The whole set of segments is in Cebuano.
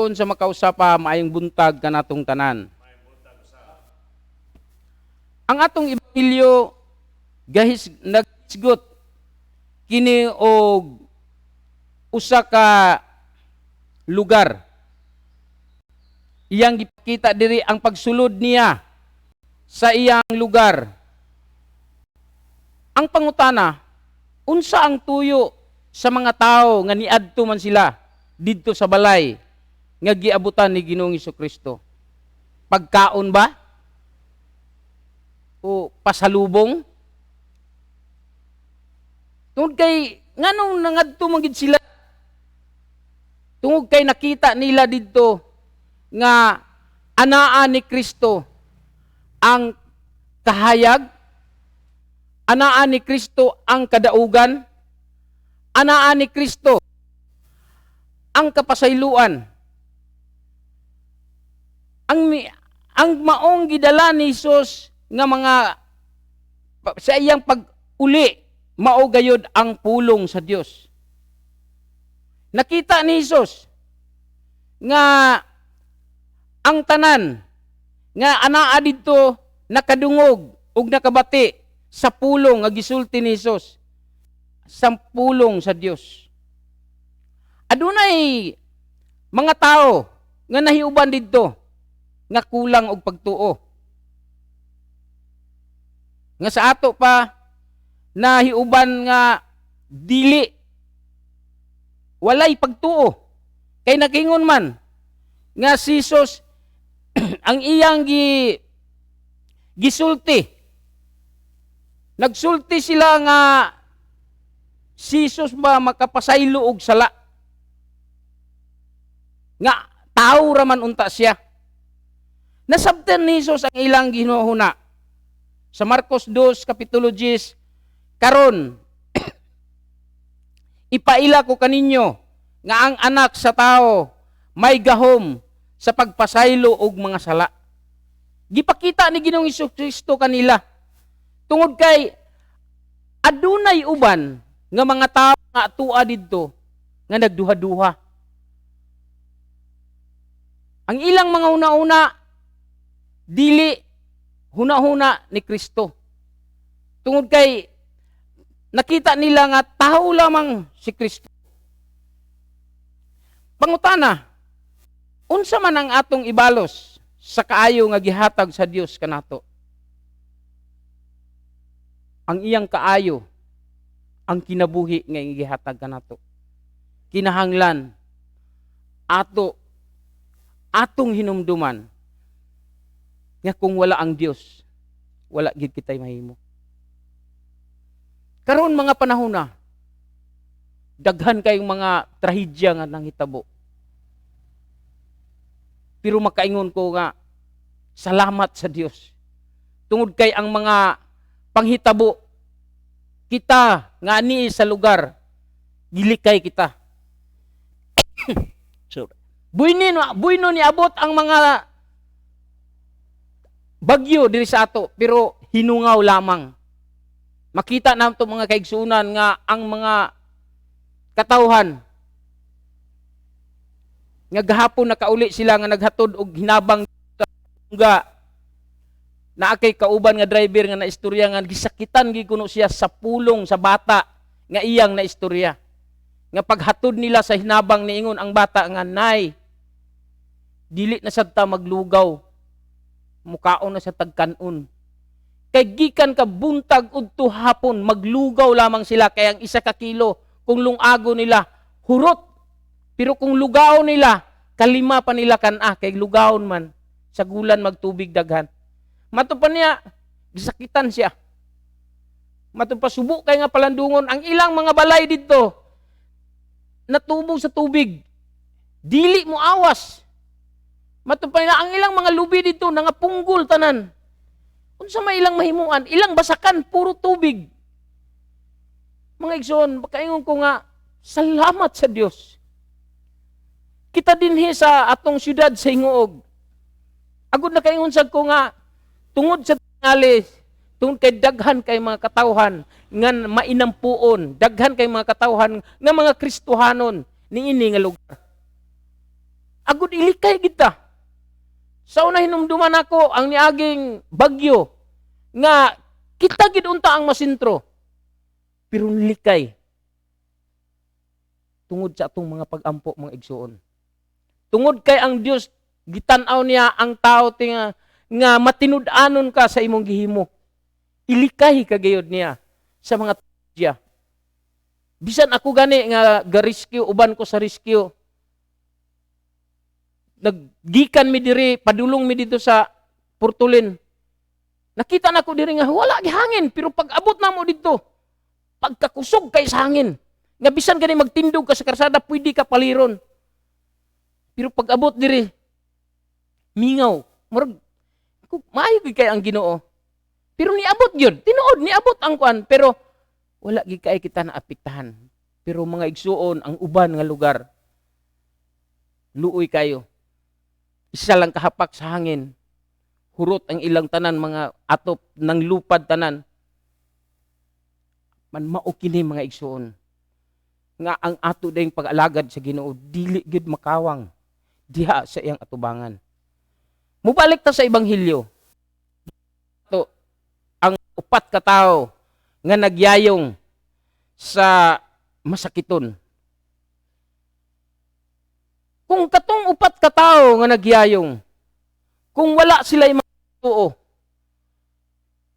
Igsoon sa makausapa, maayong buntag kanatong tanan. Ang atong ebanghelyo gahis naghisgot kini og usa ka lugar. Iyang gipakita diri ang pagsulod niya sa iyang lugar. Ang pangutana, unsa ang tuyo sa mga tao nga niadto man sila didto sa balay nga giabutan ni Ginoong Kristo? Pagkaon ba? O pasalubong? Tungod kay nganong nangadto man gid sila? Tungod kay nakita nila didto nga anaa ni Kristo ang kahayag, anaa ni Kristo ang kadaugan, anaa ni Kristo ang kapasayloan. Ang maong gidala ni Jesus nga mga sa iyang pag-uli, mao gayod ang pulong sa Dios. Nakita ni Jesus nga ang tanan nga anaa didto nakadungog ug nakabati sa pulong nga gisulti ni Jesus, sa pulong sa Dios. Adunay mga tao nga nahiuban didto nga kulang og pagtuo. Nga sa ato pa nahiuban nga dili, walay pagtuo. Kay nakingon man nga si Jesus ang iyang gisulti. Nagsulti sila nga si Jesus ba makapasaylo og sala? Nga tao raman unta siya. Nasabtan ni Jesus ang ilang ginuhuna. Sa Marcos 2, Kapitulo 10, "Karon, ipaila ko kaninyo nga ang Anak sa Tao may gahom sa pagpasaylo og mga sala." Gipakita ni Ginoong Hesus Kristo kanila. Tungod kay adunay uban nga mga tao nga atua didto nga nagduha-duha. Ang ilang mga huna-huna dili huna-huna ni Kristo. Tungod kay nakita nila nga tao lamang si Kristo. Pangutana, unsa man ang atong ibalos sa kaayo nga gihatag sa Dios kanato? Ang iyang kaayo, ang kinabuhi nga gihatag kanato. Kinahanglan atong hinumduman nga kung wala ang Dios, wala gid kitay mahimo. Karon mga panahon na, daghan kayong mga trahedya nga nanghitabo. Pero makaingon ko nga salamat sa Dios. Tungod kay ang mga panghitabo, kita nga ani sa lugar, gilikay kita. Sorry. Buino ni abot ang mga bagyo diri sa ato, pero hinungaw lamang. Makita nato, mga kaigsunan, nga ang mga katawhan nga gahapon nakauli sila nga naghatod og hinabang nga naa kay kauban nga driver nga naistorya nga gisakitan gid kuno siya sa pulong sa bata nga iyang naistorya. Nga paghatod nila sa hinabang, niingon ang bata nga, "Nay, dili na sad ta maglugaw, mukaon na sa tagkanon." Kay gikan ka buntag udto hapon maglugaw lamang sila, kay ang 1 ka kilo kung lungago nila, hurot. Pero kung lugaw nila, kalima pa nila kan-a, kay lugawon man sa gulan magtubig daghan. Mato pa niya, gisakitan siya. Mato pa subo kay nga palandungon ang ilang mga balay didto natubog sa tubig. Dili mo awas. Mato pa niya ang ilang mga lubi didto nangapunggol tanan. Unsa may ilang mahimuan? Ilang basakan puro tubig. Mga igsoon, makaingon ko nga salamat sa Dios. Kita dinhi sa atong syudad sa Gingoog. Agud nakaingon sad ko nga tungod sa tingali, tungod kay daghan kay mga katawhan nga mainampuon, daghan kay mga katawhan nga mga Kristohanon niini nga lugar. Agud ilikay kita. Sa una, hinumduman ako ang niaging bagyo nga kita gid unta ang masentro. Pero nilikay tungod sa atong mga pag-ampo, mga igsuon. Tungod kay ang Dios, gitan-aw niya ang tao tinga nga matinud-anon ka sa imong gihimo. Ilikay ka gayud niya sa mga trahedya. Bisan ako gani nga ga-rescue, uban ko sa rescue. Naggikan mi diri, padulong mi dito sa Purtulin. Nakita na ko diri nga wala gihangin, pero pag abot namo dito, pagkakusog kay sa hangin. Nga bisan gani magtindog ka sa karsada, pwede ka paliron. Pero pag abot diri, mingaw. Murag maayo gyud kay ang Ginoo. Pero niabot gyud, tinuod niabot ang kuan, pero wala gyud kay kita naapektahan. Pero mga igsuon, ang uban nga lugar, luoy kayo. Isa lang kahapak sa hangin. Hurot ang ilang tanan mga atop ng lupad tanan. Man mao kini, mga igsuon, nga ang ato ding pag-alagad sa Ginoo dili gyud makawang diha sa iyang atubangan. Mubalik ta sa ebanghelyo. To ang upat ka tawo nga nagyayong sa masakiton. Kung katong upat ka tawo nga nagyayong, kung wala sila tuo,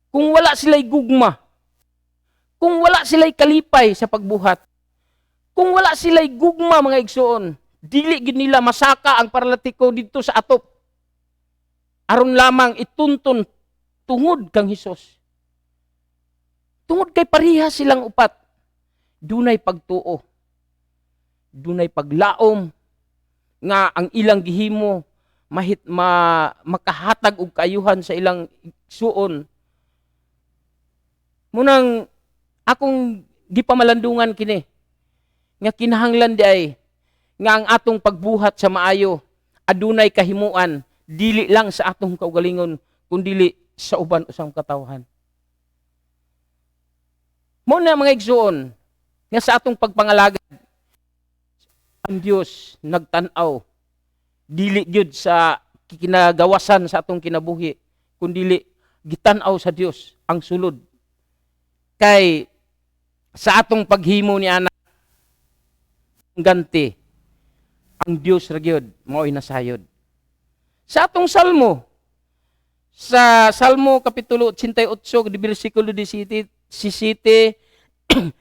kung wala sila'y gugma, kung wala sila'y kalipay sa pagbuhat, kung wala sila'y gugma, mga igsuon, dili gid nila masaka ang paralatiko didto sa atop aron lamang itunton tungod kang Hesus. Tungod kay pareha silang upat, dunay pagtuo, dunay paglaom nga ang ilang gihimo mahit ma, makahatag og kaayuhan sa ilang igsuon. Munang akong gipamalandungan kini nga kinahanglan di ay nga ang atong pagbuhat sa maayo adunay kahimuan dili lang sa atong kaugalingon kundili sa uban usang katawhan. Mo na, mga igsuon, nga sa atong pagpangalagad, ang Dios nagtan-aw dili gyud sa kinagawasan sa atong kinabuhi, kundili gitan-aw sa Dios ang sulod. Kay sa atong paghimo ni ana ganti, ang Dios ra gyud mao'y nasayod. Sa atong salmo, sa Salmo kapitulo 88 di bersikulo 17,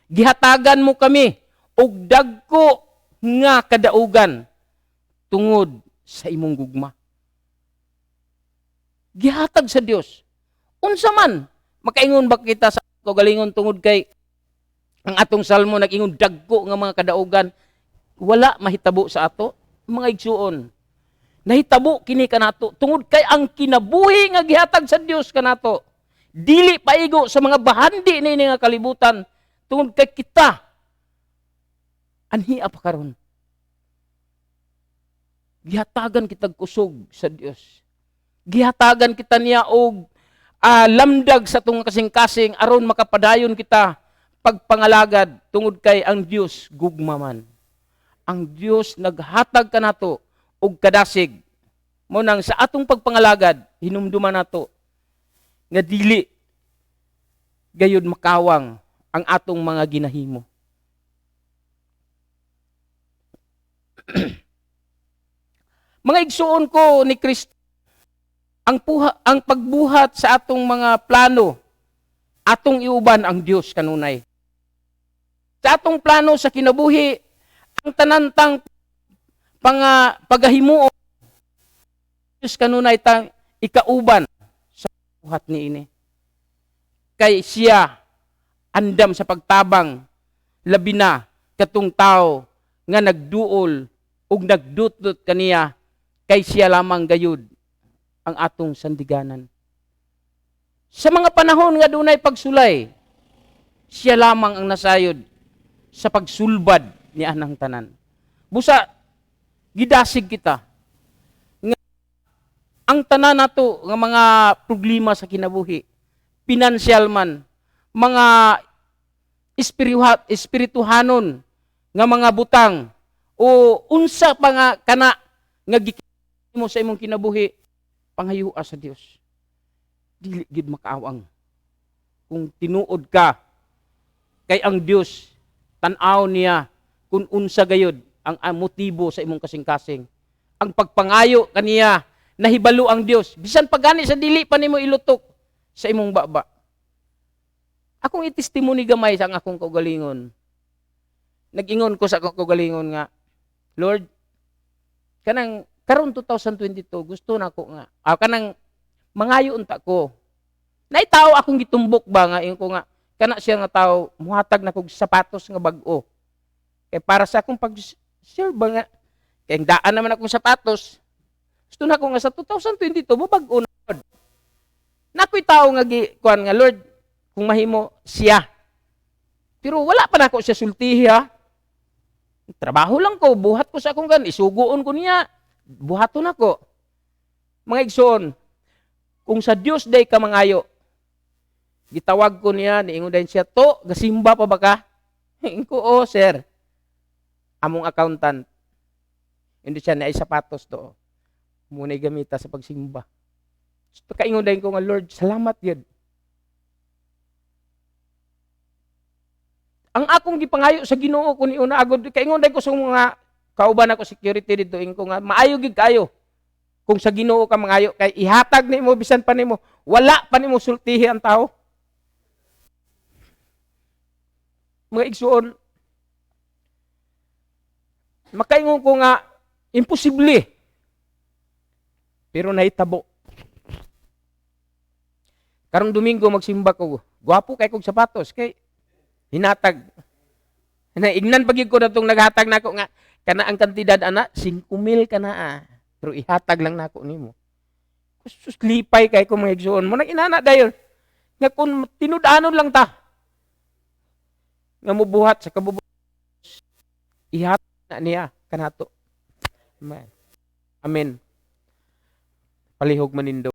"Gihatagan mo kami og dagko nga kadaugan tungod sa imong gugma." Gihatag sa Dios. Unsa man makaingon ba kita sa kaugalingon tungod kay ang atong salmo nag-ingon dagko nga mga kadaugan, wala mahitabo sa ato, mga igsuon? Nahitabo kini kanato tungod kay ang kinabuhi nga gihatag sa Dios kanato dili paigo sa mga bahandi niini nga kalibutan, tungod kay kita anhia pa karon. Gihatagan kitag kusog sa Dios, gihatagan kita niya og lamdag sa atong kasing-kasing aron makapadayon kita pagpangalagad, tungod kay ang Dios gugma man. Ang Dios naghatag kanato og kadasig. Mo nang sa atong pagpangalagad, hinumduman nato nga dili gayud makawang ang atong mga ginahimo. Mga igsuon ko ni Kristo, ang pagbuhat sa atong mga plano, atong iuban ang Dios kanunay. Sa atong plano sa kinabuhi, ang tanantang pagahimuon, Dios kanunay tang ikauban sa buhat niini. Kay siya andam sa pagtabang, labi na katong tao nga nagduol ug nagdutdot kaniya, kay siya lamang gayud ang atong sandiganan. Sa mga panahon nga dunay pagsulay, siya lamang ang nasayod sa pagsulbad ni anang tanan. Busa gidasig kita nga ang tanan nato nga mga problema sa kinabuhi, pinansyal man, mga espirituhanon nga mga butang o unsa pa nga kana Nga mo sa imong kinabuhi, pangayua sa Dios. Dili gid makaawang. Kung tinuod ka kay ang Dios, tan-aw niya kung unsa gayud ang motibo sa imong kasing-kasing. Ang pagpangayo kaniya, nahibalo ang Dios. Bisan pagani sa dili pa nimo ilutok sa imong baba. Akong i-testimony gamay sa ang akong kaugalingon. Nag-ingon ko sa akong kaugalingon nga, "Lord, kanang karon 2022 gusto na ko nga kanang mangayo unta ko." Naay tao akong gitumbok ba nga ingon ko nga kana siya nga tao muhatag na kog sapatos nga bag-o. Kay para sa akong pag sure ba nga kay daan naman akong sapatos. Gusto na ko nga sa 2022 mo bag-o na. Lord. Nakoy tao nga gi kuan nga, "Lord, kung mahimo siya." Pero wala pa nako siya sultihi ha. Trabaho lang ko, buhat ko sa akong gan, isugoon ko niya, buhaton ako. Mga igsoon, kung sa Dios day ka mangayo, gitawag ko niya, niingon din siya, "To, gasimba pa ba ka?" Ingon ko, "Oh, sir." Among accountant. Hindi siya naay sapatos to. Muna gamita sa pagsimba. So, kaingon din ko nga, "Lord, salamat yun." Ang akong gipangayo sa Ginoo kun una agod kaingon din ko sa mga kauban ako security dito, ingon ko nga maayo gid kayo kung sa Ginoo ka mangayo kay ihatag nimo bisan pa nimo wala pa nimo sultihi ang tao. Mga igsuon, makaingon ko nga imposible pero nahitabo. Karong Domingo magsimba ko, gwapo kay kog sapatos kay hinatag. Na ignan pag ko natong naghatag nako nga kana ang kantidad ana 5,000 kana ah. Pero ihatag lang nako nimo. Sus, lipay kay ko, mga igsuon mo nang inana dayon. Nga kung tinud-anon lang ta nga mubuhat sa kabubuhat, ihatag na niya kanato. Amen. Amen. Palihog manindog.